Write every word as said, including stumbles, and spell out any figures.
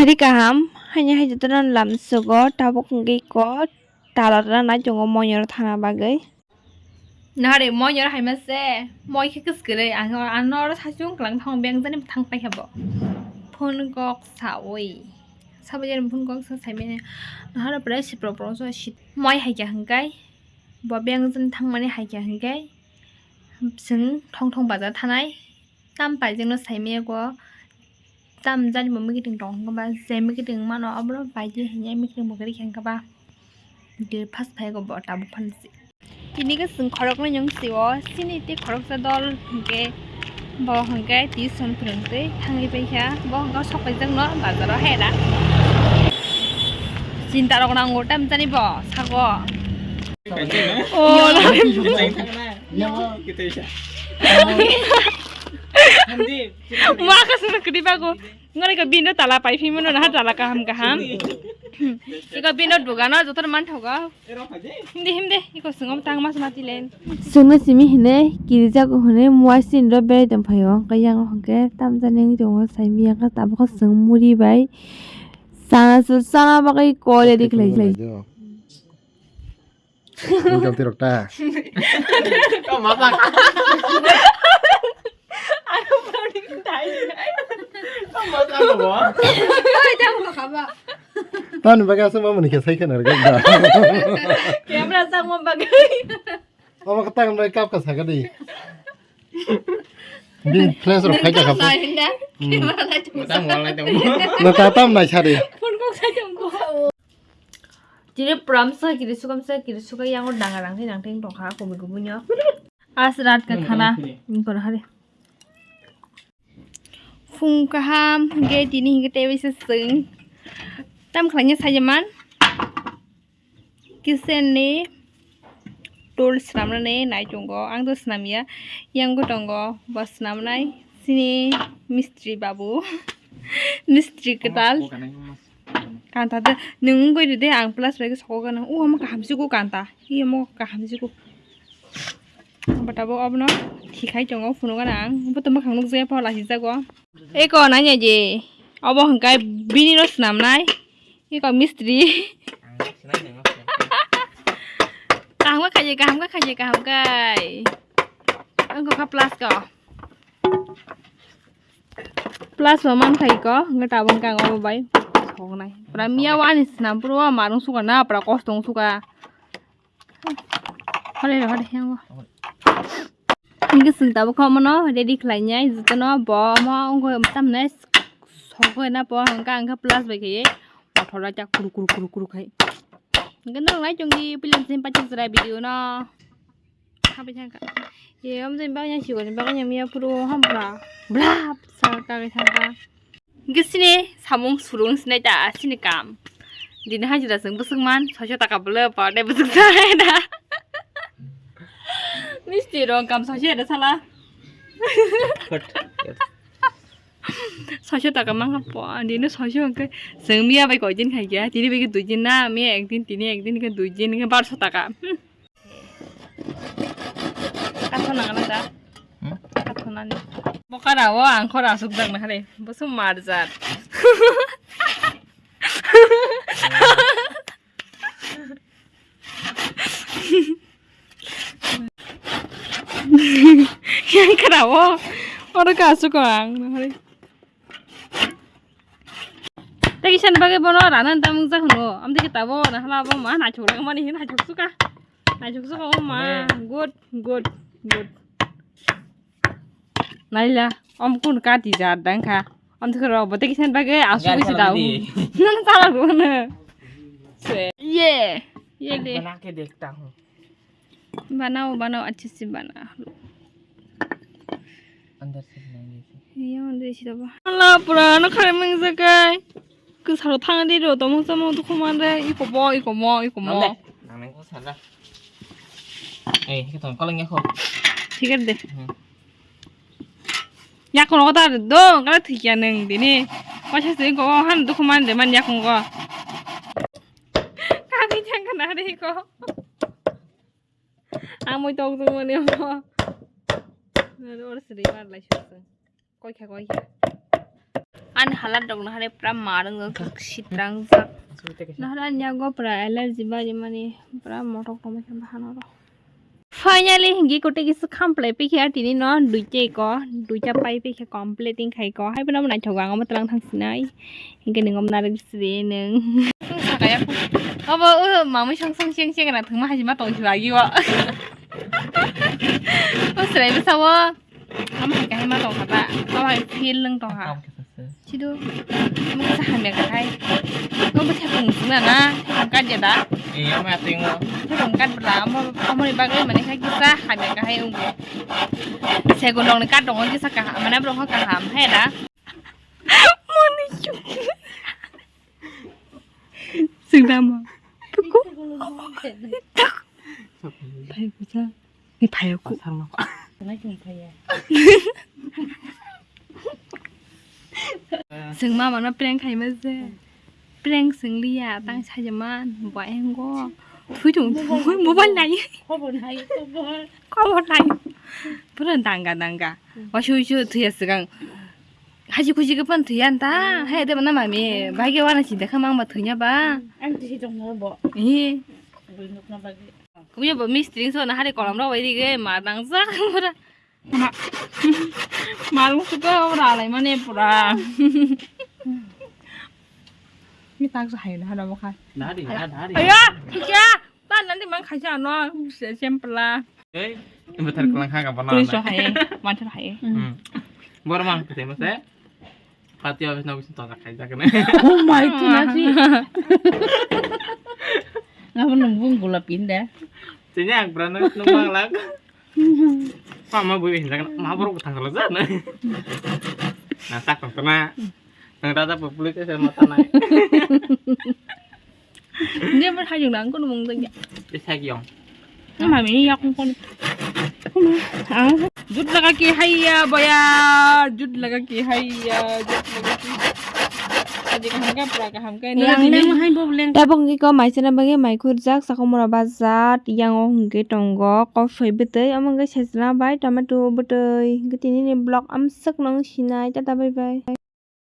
Sari kaham, haini hai jotono lamsogo, tabuk hwnkhe iko tala tala nai tongo moinor thana bagwi. Nahare moinor haima se, moi khe kwskwrwi, ang, ang noro sachung kwlang thang beng jani thang paikha bo. Phone kok sawi. Sabai jani phone kok sa saimani. Nahare pura sipro pro so sit. Moi haikha hwnkhe, bo beng jani thangmani haikha hwnkhe, chwng thong thong baja thanai. Tam paijak no saimaya go, tam jani bo mikitwng tong hwnkhe ba, je mikitwng mano obono paidi hinya mikitwng bo kwrwi khe hwnkhe ba. De first phai go bo tabuk phan si. Tini khe chwng khoroknwi nwng si o, chini tei khoroksa dol hwnkhe bo hwnkhe tuition phwrwngtwi thangwi paikha, bo hwnkhe sok paijak no bazaro hera. Chinta rok nango tam jani bo sago. Oh, Maka sura kri bago. Ngari ko bino tala pai phimo no na tala kaham kaham. Iko bino dugano jotor man thogo. Himde himde iko sungom tang mas mati len. Sungno simi hine kiri jago hine muasin ro beri tong phaio. Kayang hongke tam jani tongo sai miya ka tabuk sung muri bai. Sana sur sana bagai kole dik lai lai. Jalti rok ta. Kau masak. Aku paling tai. Kau masak apa? Oi, tahu kok apa? Tan bagai asal mama ni kesai kan harga. Camera sang mau bagai. Mama ketang dari kap kesai kan di. Bini flash rok khaijak kha. Lain da. Hmm. Camera lai tong. Motang wal lai tong. Na tatam nai sari. Phone kok sai tong ko. Tini pram sa kiri sukam sa kiri suka yang danga rang thai rang thai tong kha komi komi nyo. As rat ka khana. Ingkor hari. Phung kaham ge tini hingke tewi se sing. Tam khlanya sajaman. Kitchen ni tools swnamnani nai tongo. Ang to swnamya. Yang bo tongo bo swnamnai. Sini mistri babu. Mistri kwtal. Kanta de nwng wngwi ride ang plus bai khe sokogano. O omo kaham se go kanta. I omo kaham se go. Bata bo obono thikhai tongo phunukgana ang. Bo to mwkhang nukjagya phalasijago. Eko nanya je. Obo hwnkhe bini no swnamnai. Eko mistri. Kaham kha khaye, kaham kha khaye, kaham kai. Ang kha plus ko. Plus bo man khai ko, hwnkhe tabuk hwnkhe ang obo bai soknai. Pura miya o ani swnam puro marung suka na, pura kosto wng suka. Hore, hore, yango. Hwnkhe chwng tabuk kha omono ready khlainai, jotono bo omo wngkha tamhinai sokgwi na po, hwnkhe ang khe plus bai khaiwi mothor lai ta kuru, kuru, kuru, kuru khai. Hwnkhe norok nai chwngdi, pilem sini paithak chwrai video no. Habai thangkha. Ye, omo jani bagwi yang sikori bagwi yang miya phuru hampra. Bla, sa kagwi thangkha. Hwnkhe sini samung surung sinai ta sini kam. Dini hajira chwng bwswk man, soiso taka bwlwi pa de bwswk sa da. Misti rong kam soiso da sala. Soiso taka mangkha po, dini soiso hwnkhe chwng miya bai koi din khai kya, tini bai khe dui din na, miya ek din, tini ek din khe dui din khe barso taka. Hmm. Kathon nang nang da? Hmm? Kathon nani. Bokara o ang khora asuk dang na hare. Bosu marjat. Yang khara o. Oro ka asuk ang na hare. Tei kisa ni bagwi bono rana tamung jak hwno. Amtwi khe tabuk na hala bo ma naithok langmani hin naithok suka. Naithok suka o ma. Good, good, good. Naila, om kun kati jar dang kha. Amtwi khe rok bo tei kisa ni bagwi asugwi se dau. Nan sala rwno. Ye, ye le. बना के देखता हूँ। Banao, banao, achhe se bana. अंदर से बनाएंगे इसे। Iya, andar se ba. Ala, pura no khare mung jakai. Ku saro thang de ro, tomung samung tu khuman re, iko bo, iko mo, iko mo. Nang nang ko sala. Eh, ke tong kalang ya ko. Thik ase de. Hmm. Yakung ko ta do, kala thik ya nang dini. Ko sa se ko han tu khuman de man yakung ko. Kami jang kana re ko. Ang moi tok tok mani omo. Nang oro sri mar lai suk. Koi kha, koi kha. Ani halat rok nahare pura marung jak, sitrang jak. Nahare ani yago pura allergy bari mani pura motok tongma khe bahano ro. Finally, hingi kote kisa khamplai pikhe atini no duita ko, duita pai pikhe completing khai ko. Hai bono naithok ang omo tlang thang sinai. Hinke nung om narek sri nung. Sakaya ko. Obo o mamui song song seng seng na thangma hajima tong sibagi o. O srai bwsa o. Ama hai kahai ma tong kha ta. Ama hai feel nung tong kha. Chido. Mo kisa hamya kahai. Mo bo thepung sung na na. Thepung kat ya da. Iya ma tingo. Thepung kat bla. Mo mo ni bagwi mane khai kisa hamya kahai ungu. Segun dong ni kat dong kisa kaham. Mane bro kaham hai da. Mo ni chuk. Sing da mo. Kuku. Pai kusa. Ni phaio ku. Asal no. Sing mama no prank khai ma je. Prank sing liya tang sa je man bo engo. Thui tung thui mobile nai. Khobor nai khobor. Khobor nai. Pura danga danga. Wa shu shu thuya sigang. Haji khuji ke pan thuya anta. Hai de na mami. Bai ke wana chinta khamang ba thuya ba. Ang tisi tong bo. Hi. Bui nuk na bagi. Kumya bo mistring so na hari kolam rok bai dige ma dang sak pura. Malung suka ora lai mane pura. Mi tak sa hai na hada bokha. Nari, nari. Aya, kya? Ta nanti mang khaisa no, se sempla. Ei, betar kelang kha ka bana. Tui so hai, manthar hai. Hmm. Bor mang kete mase. Pati office na office tonjak khai jakne. Oh my, tu nasi. Ngapa nung bung gula pinda? Sini ang pernah nung nung bang lak. Mama bui hinjak ma borok thang kala jana. Na tak tong na. Nang rada public se mata nai. Dia berhajung nang kono mung tanya. Bisa giong. Mami ni yakung kono. Ang jut laga ki haiya boya, jut laga ki haiya, jut laga ki. Aji kaham ka pra kaham ka. Yang nang hai bo leng. Tabuk ngi ko maisana bagi maikhur jak sakomora bajat yang o hingke tongo kosoi bwtwi omo hingke sejna bai tomato bwtwi hingke tini ni vlog amswk nung sinai tata bye bye.